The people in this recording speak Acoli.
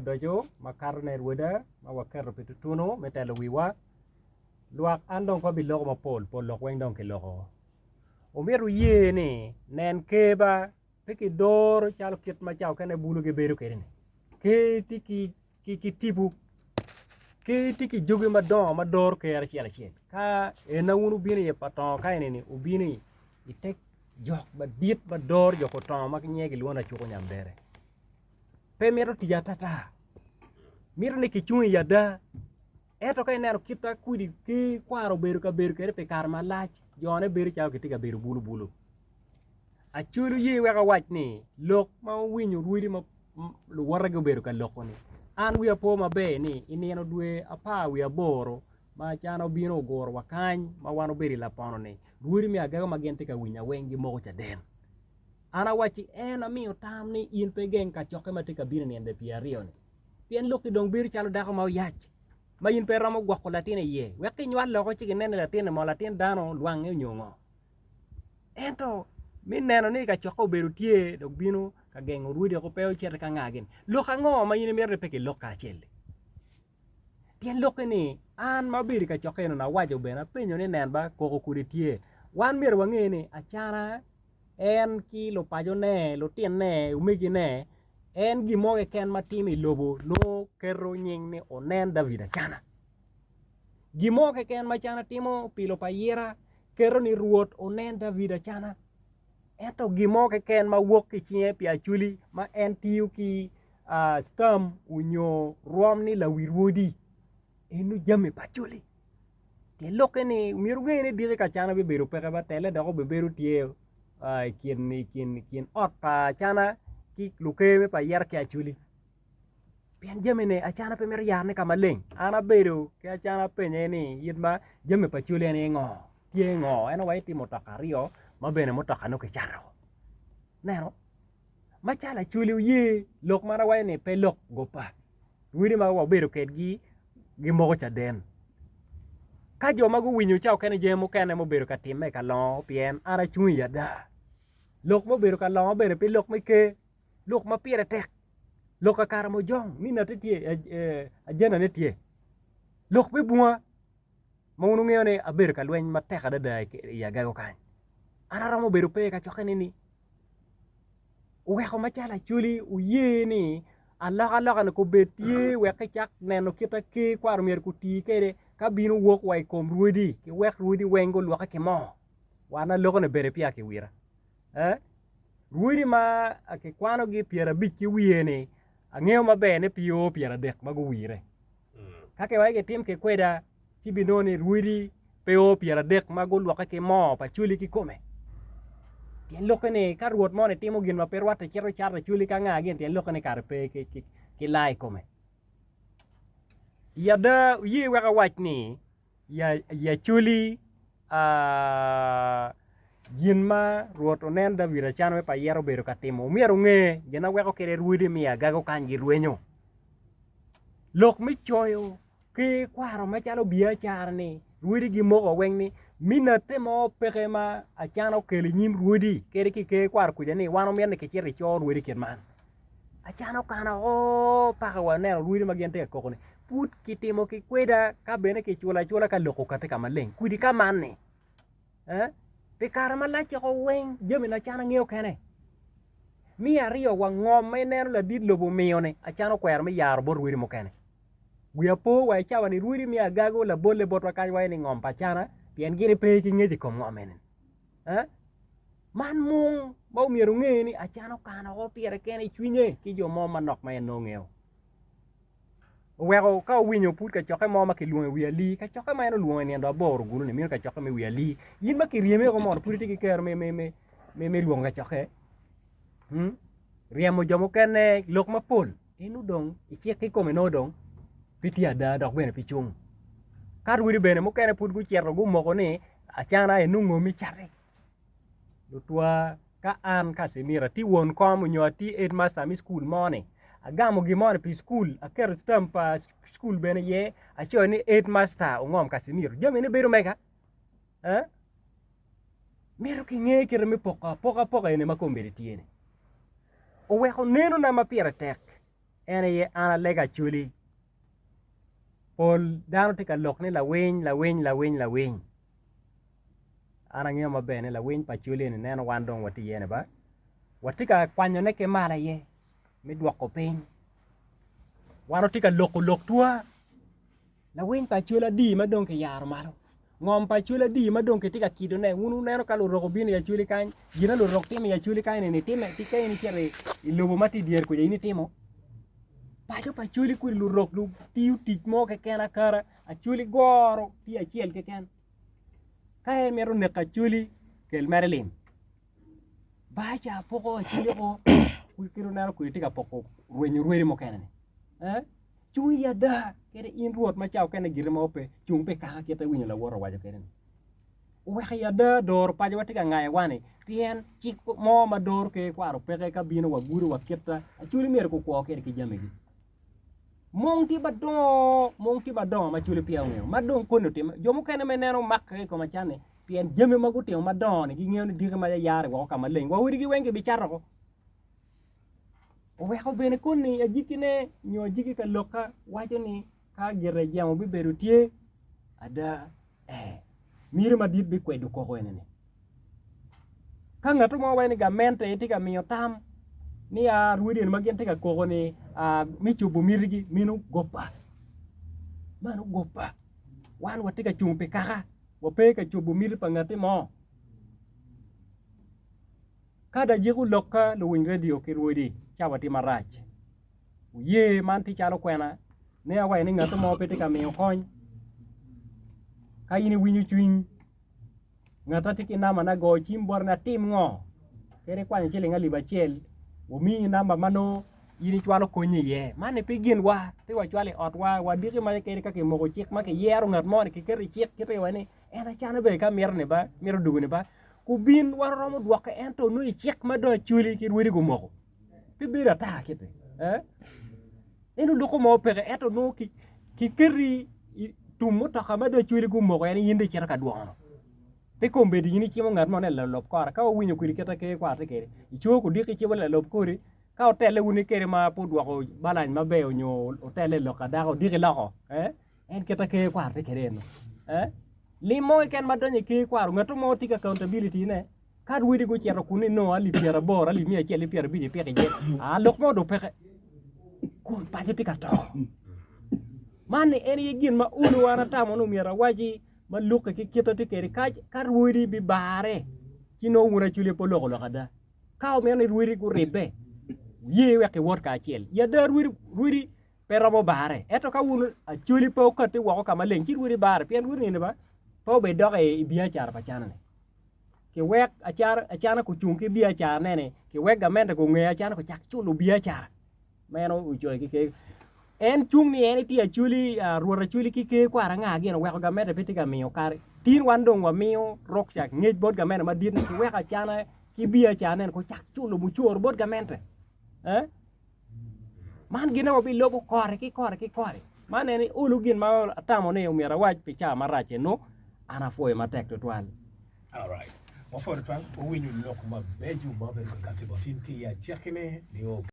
odoco makatone rwoda ma waketo pi tutunu me telo wiwa. Lwak an dong pe abiloko mapol pol lok weng dong kiloko. Omyero wuye ni nen ker ba pe kidoro calo kit ma ca mukene bulu gibedo kwede-ni. Ker tye ki tipo, ker tye ki jogi madongo ma doro ker acel acel. Ka ena wun wubino iye pa tongo ka eni-ni wubino i te jok madit ma doro jo otongo ma nyinge gilwongo ni Acuku Nyamdere. Pe mito tic atata, mito ni kicung i ada. Ento ka ineno kit ma kudi ki kwaro obedo ka bedo kwede pi kare malac, jone bedo calo gitye ka bedo bulubulu. Acholi oye wek awac ni lok ma wuwinyo rwodi ma luwote gubedo ka loko-ni, an wiya po maber ni i nino dwe apar wiye aboro ma Acana obino ogurowa kany ma wan obedo i lapono-ni, rwodi me agego ma gin tye ka winya weng gimoko caden. An awacci en amiyo tam ni in pe igeng kacokke ma tye ka bino i nino dwe pyeraryo-ni. Pien lokki dong bedo calo dako ma oyac, ma in pe iromo gwoko latin i iye, wek kinywal loko ci ginen ni latin-ni mo latin dano lwange nyo ngo. Ento me neno ni kacokke obedo tye dok bino ka gengo rwodi woko pe ocito ka nga gini. Lok ango ma in imito ni pe kilok kacel-li? Tyen lokke ni an ma abedo i kacokke eno ni awaco bene apenyo ni nen ba koko kodi tye. Wan myero wange ni Acana en ki lupacone, lutinne, omegine En gin mo keken ma timo i lobo nongo keto nying ni onen David Acana. Gin mo keken ma Acana timo pi lupayira keto ni Rwot onen David Acana. Ento gin mo keken ma wok ki i cinge pi Acholi ma en tiyo ki stam onyo rwom ni lawi rwodi eno jami pa Acholi. Tyen lokke ni myero wunge ni diki ka Acana bibedo peke ba telle dok obibedo tye i kin ot pa Acana ki luker me pa Ayeta ki Acholi pien jamine Acana pe mito yarone ka maleng. An abedo ki Acana apenye ni it ma jami pa Acholi en aye ngo tye ngo en owaco tye mutoka aryo ma bene mutoka nongo kicato ineno macalo Acholi oye lok ma an awaco ni pe lok goba. Rwodi ma wabedo kwedgi gimoko caden. Ka jo ma guwinyo ca okene jami mukene mubedo ka timme ka longo pien an acung i ada. Lok mubedo ka longo bene pe lok me ker, lok ma pire tek, lok ka Karamojong ni nate tye, ajendane tye, lok me bunga ma wun wungeyo ni abedo ka lweny matek adada i agago kany. An aromo bedo pe i kacokke nini? Oweko macalo Acholi oye ni alokaloka-ni kobed tye wek kicak neno kit ma ker kwaro myero guti kwede ka bino wok wa i kom rwodi ki wek rwodi weng gulwokke ki moo. Wan alokone bene peya kiwira. Eh? Rwodi ma kikwanogi pyerabic ki wiye-ni angeyo maber ni pe o pyeradek ma guwire. Ka kiwaco kitim ki kweda ci binongo ni rwodi pe o pyeradek ma gulwokke ki moo pa coli kikome. Tyen lokke ni ka rwot moni timo gin ma pe rwatte cito cato acoli ka nga gin tyen lokke ni kare pe ki laa i kome. I ada wuye wek awac ni i acoli gin ma Rwot onen David Acana me pa Ayeta obedo ka timo myero wunge gin ma weko kede rwodi me agago kany girwenyo. Lok me coyo ki kwaro macalo biacara-ni rwodi gimoko weng ni minatte mo peke ma Acana okelo i nyim rwodi kadi ki i ker kwaro kuca ni wan wamito ni kicit ico rwodi kit man. Acana okano o paka waneno rwodi ma gin tye ka koko-ni pud kitimo ki kweda ka bene kiculo acula ka lok okati ka maleng kudi ka man-ni pi kare malac coko weng jami ma Acana ngeyo kene. Me aryo wa ngom ma ineno ladit lobo omiyo-ni Acana okwero me yaro bot rwodi mukene. Wiya po wa i cawa ni rwodi me agago labolle botwa kany waco ni ngom pa Acana pien gin pe ki ngec i kom ngom eni. Man mung ma omyero wunge ni Acana okano woko pire kene i cwinye ki jo mo manok ma en nongo ngeyo. Oweko ka owinyo pud kacokke mo ma kilwongo i wi alii, kacokke ma en olwongo i nino aboro gulu-ni meno kacokke me wi alii. In ma kiryemi woko mono pud itye ki kero me, me, me, me, me lwongo kacokke? Hmm? Ryemo jo mukene lok mapol. En odong i cik kikome nongo dong pe tye ada dok bene pe cung. Ka rwodi bene mukene pud gucito gumoko ni Acana aye nongo ngomi cati. Lutwa ka an Casimir atye won kom nyo atye headmaster me cukul mo ni agamo gin mo ni pi cukul aketo stamp pa cukul bene iye acoyo ni headmaster ongom Casimir jami ni bedo mega eh mito kinge kite me poko apokapoka eni ma kombeddi tye ni oweko nenona ma pire tek. En aye an alego Acholi. Pol dano tye ka lok ni lawiny, lawiny, lawiny, lawiny. An angeyo maber ni lawiny pa Acholi eni neno wan dong watye iye ni ba. Watye ka kwanyone ki malo aye me dwoko piny. Wan watye ka loko lok tua. Lawiny pa Acholi adi ma dong kiyaro malo? Ngom pa Acholi adi ma dong kitye ka kidone? Wun wuneno ka lurok obino i Acholi kany, gin ma lurok timo i Acholi kany ni time tika in icito i lobo ma tye i dyere kuca in itimo? Paco pa Acholi kodi lurok tiyo tic mo keken akara, Acholi goro tye acel keken. Ka en mito neko Acholi, kel mere lim. Baca poko Acholi o, kit wuneno kodi tye ka poko rwenyo rwedi mukene-ni. Eh? Cung i ada, kadi in Rwot ma ca okene giti mo pe, cung pi kaka kit ma iwinyo lawota owaco kwede-ni. Oweko i ada doro pacowa tye ka ngayowa-ni, pien cik mo ma doro ker kwaro peke ka bino wa gudo wa kita, Acholi myero gukwo kwede ki jamigi. Mong tye madongo, mong tye madongo ma Acholi peya ongeyo, ma dong koni otimme. Jo mukene ma ineno makke i kom acan-ni, pien jami ma gutimo madongo-ni gingeyo ni diki ma yayare woko ka maleng, wa odigi weng gibicato woko. Oweko bene koni ajikkine nyo ajikki ka lokka waco ni ka gire jemo bibedo tye, ada ee, miti madit bikwedo koko eni-ni. Ka ngat mo waco ni gamente aye tye ka miyo tam ni a rwodi eni ma gin tye ka koko-ni me cobo mitigi meno goba, meno goba. Wan watye ka cung pi kaka, wape ka cobo miti pa ngatti mo. Ka dong ajiko lokka luwiny redio ki rwodi, cawa tye marac. Wuye man tye calo kwena ne awaco ni ngat mo pe tye ka miyo kony. Ka in iwinyo cwiny ngat tye ki namba na go cim bote ni atim ngo? Kadi ikwanyo ciling alip acel wamiyi namba ma nongo in icwalo konyi iye. Man ni pe ginwa, pe wacwalo i otwa, wadiki maca kadi ka kimoko cik ma kiyero ngat mo ni kiketo i cik kite wa ni en acana bene ka mito ni ba mito dugo ni ba Kubin wan oromo dwoke ento nongo i cik ma dong Acholi ki rwodi gumoko pe bedo ata kite eh? En oloko mo peke ento nongo kiketi i tum mutoka ma dong Acholi gumoko en in dong icito ka dwono. Pe kombeddi in icimo ngat mo ni lalub kora ka owinyo kwedi kite ker kwar tye kwede ico kudiki icimo lalub kori ka otelle wun kede ma pe odwoko balany maber onyo otelle i lok adaka odiki loko eh? En kite ker kwar tye kwede eno eh? Lim mo keken ma donyo i ker kwaro ngat mo tye ki accountability ne ka rwodi gucito kun inongo alip pyeraboro alip miya acel ki pyerabic ipiko iye aa lok mo dong peke kun paco tye ka to man ni en aye gin ma olo an atamo ni myero awaci ma lukke ki kite tye kwede ka rwodi bibare ci nongo wun acwali pe wuloko lok ada ka wumito ni rwodi guribbe wuye wek giwot kacel i ada rwodi pe romo bare. Ento ka wun Acholi pe wukatti woko ka maleng, ci rwodi bare, pien rwodi nino ba pe obedok i biacara pa cana-ni. Kiwek acana kucung ki biacarane-ni, kiwek gamente kunge acana kucak culo biacara ma en ocoyo ki ker. En cung ni en etye Acholi, rwot Acholi ki ker kwar anga gin oweko gamente pe tye ka miyo kare. Tin wan dong wamiyo rukca ngec bot gamente madit ni kiwek acana ki biacarane-ni kucak culo mucoro bot gamente. Eh? Man gin ma wabilubo kore ki kore ki kore. Man en olu gin ma atamo ni omyero awac pi cawa marac eno. An apwoyo matek tutwal. Alright. Wapwoyo tutwal. Wawinyo lok mabeco ma obedo ka kati bot in ki i acakkine nio.